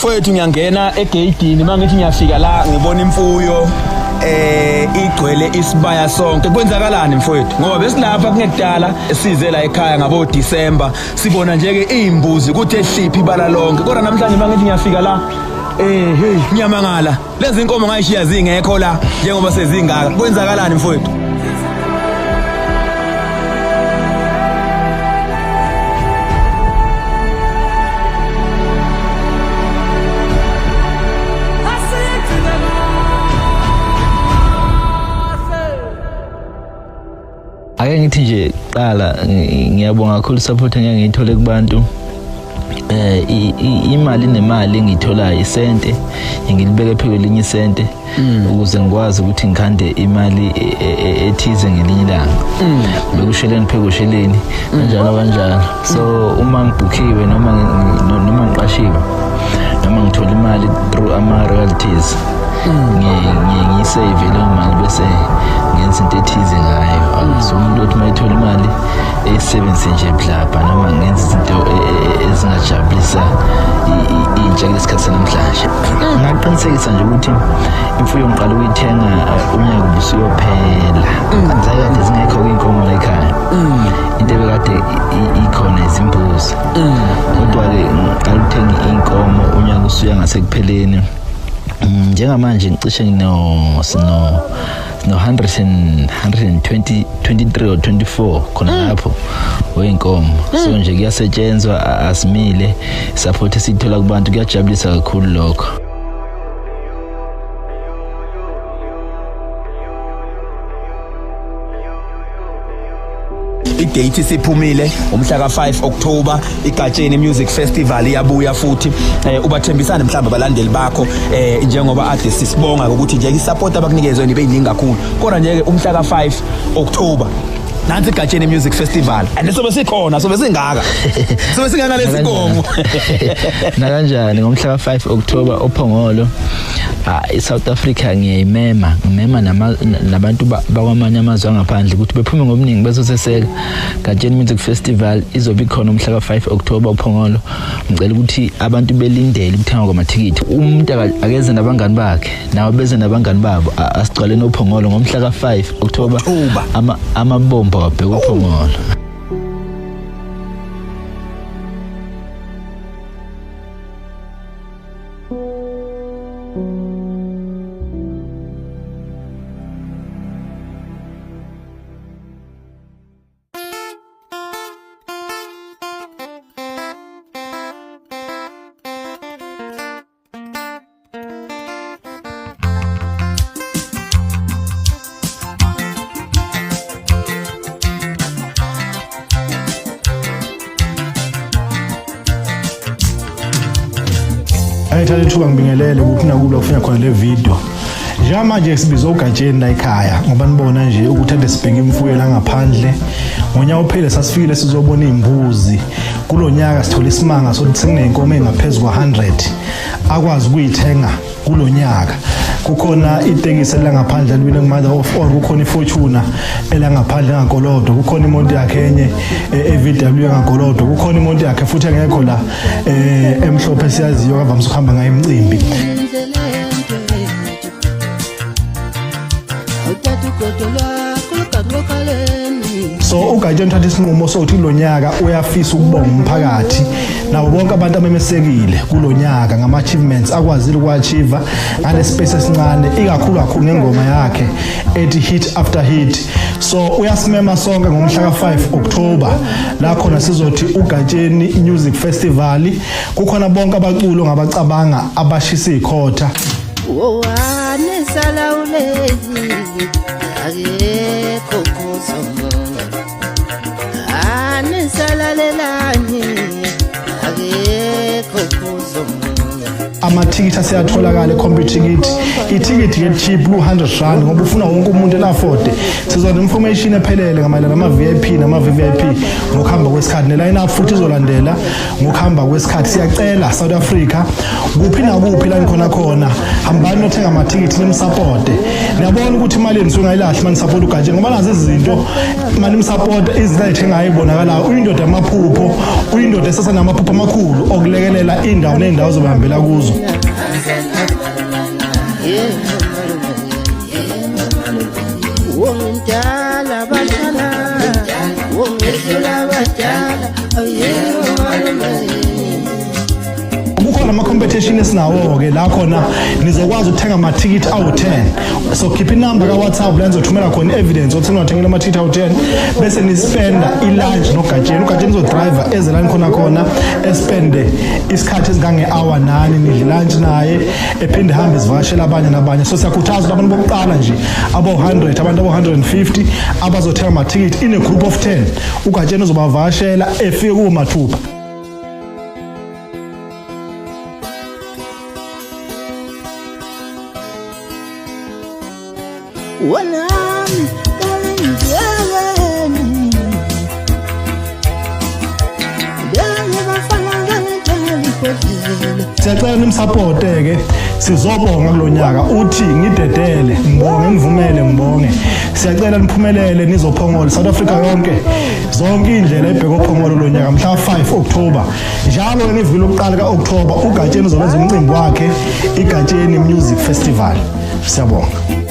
Mfowethu, ngiyangena egeyidini, mangithi ngiyafika la ngibona imfuyo igcwele isibaya sonke. Kwenzakalani mfowethu? Ngoba besilapha kungekudala, size la ekhaya ngabo December, sibona nje ke izimbuzi kuthi ehliphi ibala lonke, kodwa namhlanje mangithi ngiyafika la, hey, ngiyamangala, lezi inkomo ngayishiya zingekho la njengoba sezingaka. Kwenzakalani mfowethu? Ake ngithi nje qala, ngiyabonga kakhulu support engeke ngiyithole kubantu. Imali nemali engiyitholayo, isente ngilibeke phezulu elinye isente ukuze ngikwazi ukuthi ngikhande imali ethize ngelinye ilanga, bekusheleni phekusheleni, kanjalo kanjalo. So uma ngibhukhiwe noma ngiqashiwe noma ngithola imali through ama royalties, ngiye ngiyisave leyo mali bese ngenza into ethize ngayo. So umuntu othi uma ethola imali eyisebenzise nje blabha noma ngenza izinto ezingajabulisa intsha kulesi sikhathi sanamhlanje. Ngaqinisekisa nje ukuthi imfuyo ngiqala ukuyithenga unyaka ubusuyophela, zakade zingekho iy'nkomo la ekhaya. Into ebekade ikhona izimbuzi, kodwa-ke ngiqala ukuthenga iy'nkomo unyaka usuya ngasekupheleni. Njengamanje ngicishe ngino sino sino 100 and 120 23 or 24 khona lapho weyinkomo. So nje kuyasetshenzwa, asimile. Support esiyithola kubantu kuyajabulisa kakhulu lokho. I-date isiphumile, umhla ka-5 October, iGatsheni Music Festival iyabuya futhi. Ubathembisane mhlawumbe abalandeli bakho, njengoba ade sisibonga ukuthi nje i-support abakunikezwe ibe yiningi kakhulu, kodwa nje ke umhla ka-5 October nansi iGatsheni Music Festival and sobe sikhona, sobe singaka, sobe singaka lesinkomo. Nakanjani, ngomhla ka-5 October oPhongolo, i-South Africa ngiyayimema, ngimema nabantu bakwamanye amazwe angaphandle ukuthi bephume ngobuningi bezoseseka Gatsheni Music Festival. Izobe ikhona umhla ka-5 October uPhongolo. Ngicela ukuthi abantu belindele ukuthengwa kwamathikithi. Umuntu akeze nabangani bakhe, nawo beze nabangani babo. Asigcwaleni uPhongolo ngomhla ka-5 October. October. Amabombo abheke uPhongolo. Ayithatha ithuba ngibingelele kuphi nakulo kufika khona le video. Njengamanje sibiza uGatsheni la ekhaya ngoba nibona nje ukuthi ade sibheke imfuyo la ngaphandle. Ngonyaka ophele sasifikile sizobona izimbuzi. Kulo nyaka sithola isimanga sokuthi sekuneyinkomo engaphezulu kwa-100 akwazi ukuyithenga kulo nyaka. Kukhona itekisi elangaphandle eliwine ku-mother of all, kukhona iFortuner elangaphandle engakolodo, kukhona imoto yakhe enye e-VW engakolodo, kukhona imoto yakhe futhi engekho la, emhlophe esiyaziyo kavamise ukuhamba ngayo imicimbi. Uthatha ugodo lwakho lugaqokhaleni. So uGatsheni uthatha isinqumo sokuthi kulo nyaka uyafisa ukubonga umphakathi nabo bonke abantu abemesekile kulo nyaka ngama-achievements akwazile uku-achieve ngale space esincane, ikakhulu kakhulu ngengoma yakhe ethi Hit After Hit. So uyasimema sonke ngomhla ka-5 October la khona sizothi uGatsheni Music Festival. Kukhona bonke abaculi ongabacabanga abashisa ikhotha. Wowanesalawuleli akekho kuzomunye anisalalelani akekho kuzomunye. Amathikithi aseyatholakala eComputicket. Ithikithi ke cheap ku-100 rand ngoba ufuna wonke umuntu elafode. Sizwa information ephelele ngamayelana nama-VIP nama-VVIP ngokuhamba kwesikhathi, ne-line up futhi izolandela ngokuhamba kwesikhathi. Siyacela South Africa, kuphi nakuphi la nikhona khona, hambani nothenga amathikithi nimsapote. Niyabona ukuthi imali yenu sungayilahli mani support uGatsheni, ngoba nazi izinto mani nimsapote, izinto ayithengayo ibonakalayo. Uyindoda yamaphupho, uyindoda esasenamaphupho amakhulu okulekelela indawo ney'ndawo zokuhambela kuzo. Wongumdala bashana, wongedlula abadala, yebo malume. Kukhona ama-competition esinawo-ke la khona nizokwazi ukuthenga amathikithi awu-10. So khipha inamba ka-WhatsApp la nizothumela khona i-evidence othi niwathengile amathikithi awu-10, bese nispenda i-lunch noGatsheni. UGatsheni uzodriva eze la nikhona khona, espende isikhathi esingange-hour nani, nidle lunch naye, ephinde hambe sivakashela abanye nabanye. So siyakhuthaza ukuthi abantu bokuqala nje abo-100, abantu abo-150 abazothenga amathikithi in a group of 10, uGatsheni uzobavakashela efike kuwo mathupha. Wanami kalindiyeleni Benge bafana ngangitshela ibhodlela. Siyacela nimsapote-ke, sizobonga kulo nyaka. Uthi ngidedele ngibonge, ngivumele ngibonge. Siyacela niphumelele nizoPhongolo, South Africa yonke, zonke iy'ndlela ebheke oPhongolo lo nyaka mhla 5 October. Njalo ngeviki lokuqala ka-October uGatsheni uzobenza umcimbi wakhe, iGatsheni Music Festival. Siyabonga.